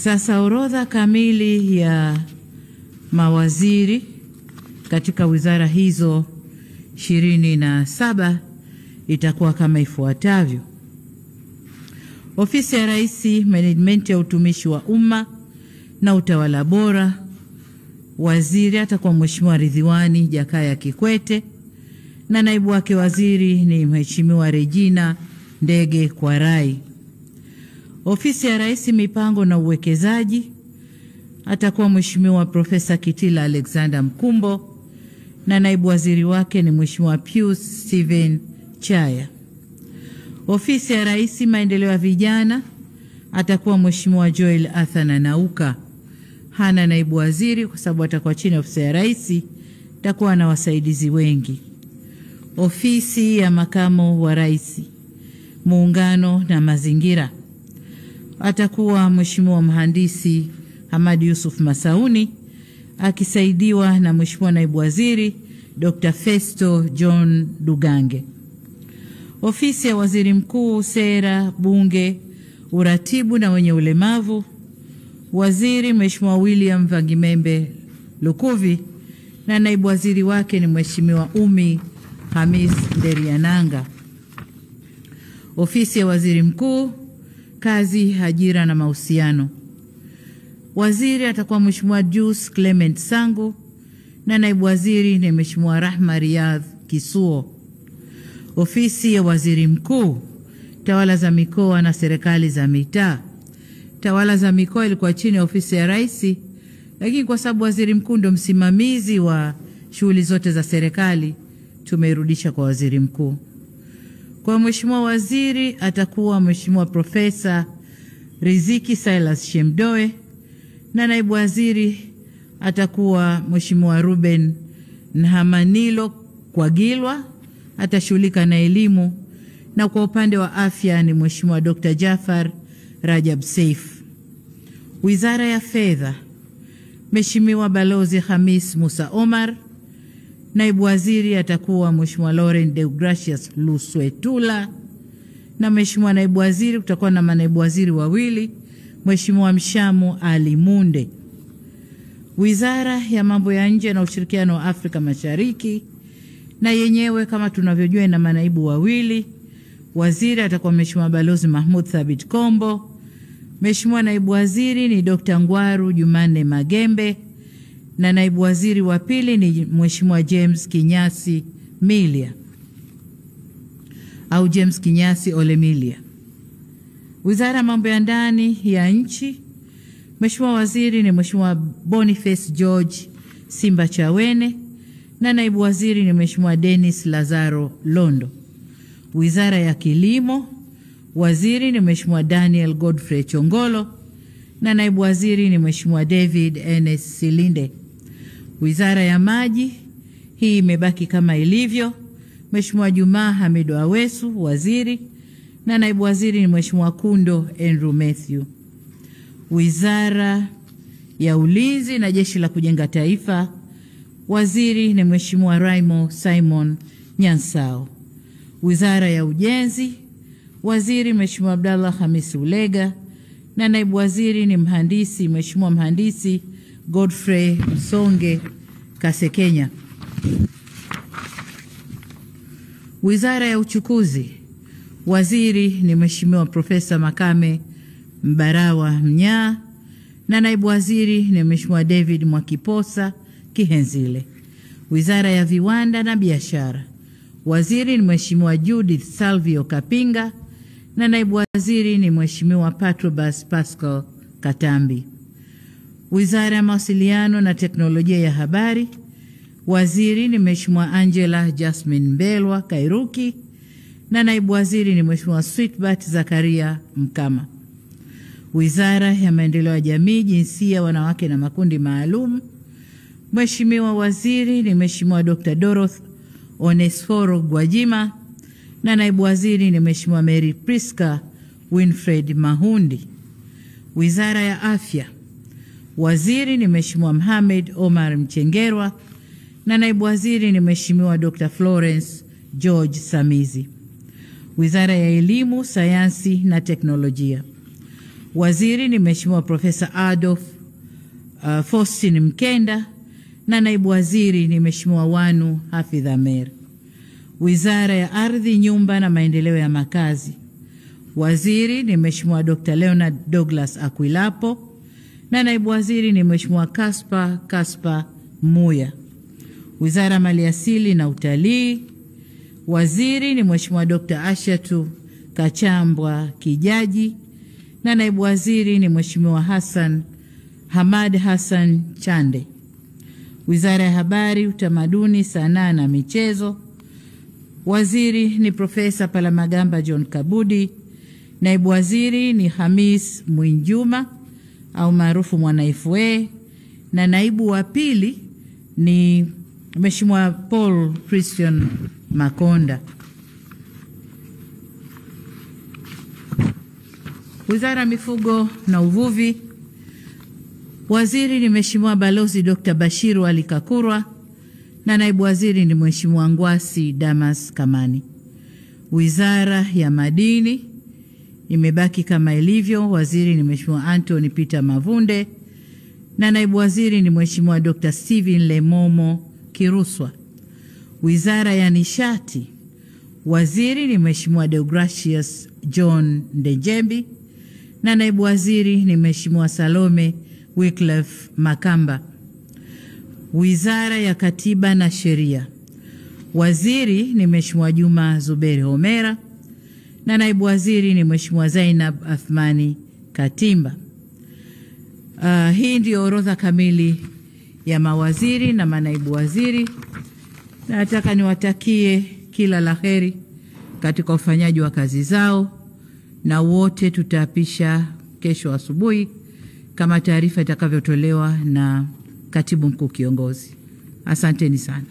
Sasa orodha kamili ya mawaziri katika wizara hizo 27 itakuwa kama ifuatavyo. Ofisi ya Rais, Management ya Utumishi wa Umma na Utawala Bora, waziri atakuwa Mheshimiwa Ridhiwani Jakaya Kikwete na naibu wake waziri ni Mheshimiwa Regina Ndege Kwarai. Ofisi ya Rais, Mipango na Uwekezaji, atakuwa Mheshimiwa Profesa Kitila Alexander Mkumbo na naibu waziri wake ni Mheshimiwa Pius Steven Chaya. Ofisi ya Rais, Maendeleo ya Vijana, atakuwa Mheshimiwa Joel Athana Nauka. Hana naibu waziri kwa sababu atakuwa chini ya ofisi ya Rais, atakuwa na wasaidizi wengi. Ofisi ya Makamu wa Rais, Muungano na Mazingira, atakuwa Mheshimiwa Mhandisi Hamadi Yusuf Masauni akisaidiwa na Mheshimiwa Naibu Waziri Dr. Festo John Dugange. Ofisi ya Waziri Mkuu, Sera, Bunge, Uratibu na Wenye Ulemavu, Waziri Mheshimiwa William Vangimembe Lukuvi na naibu waziri wake ni Mheshimiwa Umi Hamis Nderiananga. Ofisi ya Waziri Mkuu, Kazi, Ajira na Mahusiano, waziri atakuwa Mheshimiwa Juice Clement Sangu na naibu waziri ni Mheshimiwa Rahma Riyadh Kisuo. Ofisi ya Waziri Mkuu, Tawala za Mikoa na Serikali za Mitaa. Tawala za Mikoa ilikuwa chini ya ofisi ya Rais, lakini kwa sababu Waziri Mkuu ndo msimamizi wa shughuli zote za serikali, tumeirudisha kwa Waziri Mkuu. Kwa Mheshimiwa Waziri atakuwa Mheshimiwa Profesa Riziki Silas Shemdoe na naibu waziri atakuwa Mheshimiwa Ruben Nhamanilo Kwagilwa, atashughulika na elimu, na kwa upande wa afya ni Mheshimiwa Dr. Jafar Rajab Seif. Wizara ya Fedha, Mheshimiwa Balozi Hamis Musa Omar, naibu waziri atakuwa Mheshimiwa Lauren Deogracius Luswetula, na Mheshimiwa naibu waziri, kutakuwa na manaibu waziri wawili, Mheshimiwa Mshamu Ali Munde. Wizara ya Mambo ya Nje na Ushirikiano wa Afrika Mashariki, na yenyewe kama tunavyojua ina manaibu wawili. Waziri atakuwa Mheshimiwa Balozi Mahmud Thabit Kombo. Mheshimiwa naibu waziri ni Dr. Ngwaru Jumanne Magembe na naibu waziri wa pili ni Mheshimiwa James Kinyasi Milia au James Kinyasi Olemilia. Wizara ya Mambo ya Ndani ya Nchi, Mheshimiwa waziri ni Mheshimiwa Boniface George Simba Chawene na naibu waziri ni Mheshimiwa Dennis Lazaro Londo. Wizara ya Kilimo, waziri ni Mheshimiwa Daniel Godfrey Chongolo na naibu waziri ni Mheshimiwa David Enes Silinde. Wizara ya Maji, hii imebaki kama ilivyo, Mheshimiwa Jumaa Hamidu Awesu waziri na naibu waziri ni Mheshimiwa Kundo Andrew Matthew. Wizara ya Ulinzi na Jeshi la Kujenga Taifa, waziri ni Mheshimiwa Raimo Simon Nyansao. Wizara ya Ujenzi, waziri Mheshimiwa Abdallah Hamisi Ulega na naibu waziri ni mhandisi Mheshimiwa Mhandisi Godfrey Msonge Kasekenya. Wizara ya Uchukuzi, waziri ni Mheshimiwa Profesa Makame Mbarawa Mnyaa na naibu waziri ni Mheshimiwa David Mwakiposa Kihenzile. Wizara ya Viwanda na Biashara, waziri ni Mheshimiwa Judith Salvio Kapinga na naibu waziri ni Mheshimiwa Patrobas Pascal Katambi. Wizara ya Mawasiliano na Teknolojia ya Habari, waziri ni Mheshimiwa Angela Jasmine Mbelwa Kairuki na naibu waziri ni Mheshimiwa Sweetbert Zakaria Mkama. Wizara ya Maendeleo ya Jamii, Jinsia, Wanawake na Makundi Maalum, Mheshimiwa waziri ni Mheshimiwa Dr. Dorothy Onesforo Gwajima na naibu waziri ni Mheshimiwa Mary Priska Winfred Mahundi. Wizara ya Afya, waziri ni Mheshimiwa Mohamed Omar Mchengerwa na naibu waziri ni Mheshimiwa Dr. Florence George Samizi. Wizara ya Elimu, Sayansi na Teknolojia, Waziri ni Mheshimiwa Profesa Adolf Faustin Mkenda na naibu waziri ni Mheshimiwa Wanu Hafidh Amer. Wizara ya Ardhi, Nyumba na Maendeleo ya Makazi. Waziri ni Mheshimiwa Dr. Leonard Douglas Akwilapo na naibu waziri ni Mheshimiwa Kaspa Kaspa Muya. Wizara ya Maliasili na Utalii. Waziri ni Mheshimiwa Dr. Ashatu Kachambwa Kijaji na naibu waziri ni Mheshimiwa Hassan Hamad Hassan Chande. Wizara ya Habari, Utamaduni, Sanaa na Michezo. Waziri ni Profesa Palamagamba John Kabudi. Naibu waziri ni Hamis Mwinjuma au maarufu Mwana FA, na naibu wa pili ni Mheshimiwa Paul Christian Makonda. Wizara ya Mifugo na Uvuvi. Waziri ni Mheshimiwa Balozi Dr. Bashiru Ali Kakurwa na naibu waziri ni Mheshimiwa Ngwasi Damas Kamani. Wizara ya Madini imebaki kama ilivyo. Waziri ni Mheshimiwa Anthony Peter Mavunde na naibu waziri ni Mheshimiwa Dr. Steven Lemomo Kiruswa. Wizara ya Nishati, waziri ni Mheshimiwa Deogracius John Ndejembi na naibu waziri ni Mheshimiwa Salome Wycliffe Makamba. Wizara ya Katiba na Sheria, waziri ni Mheshimiwa Juma Zuberi Homera na naibu waziri ni Mheshimiwa Zainab Athmani Katimba. Hii ndio orodha kamili ya mawaziri na manaibu waziri. Nataka niwatakie kila laheri katika ufanyaji wa kazi zao, na wote tutaapisha kesho asubuhi kama taarifa itakavyotolewa na Katibu Mkuu Kiongozi. Asanteni sana.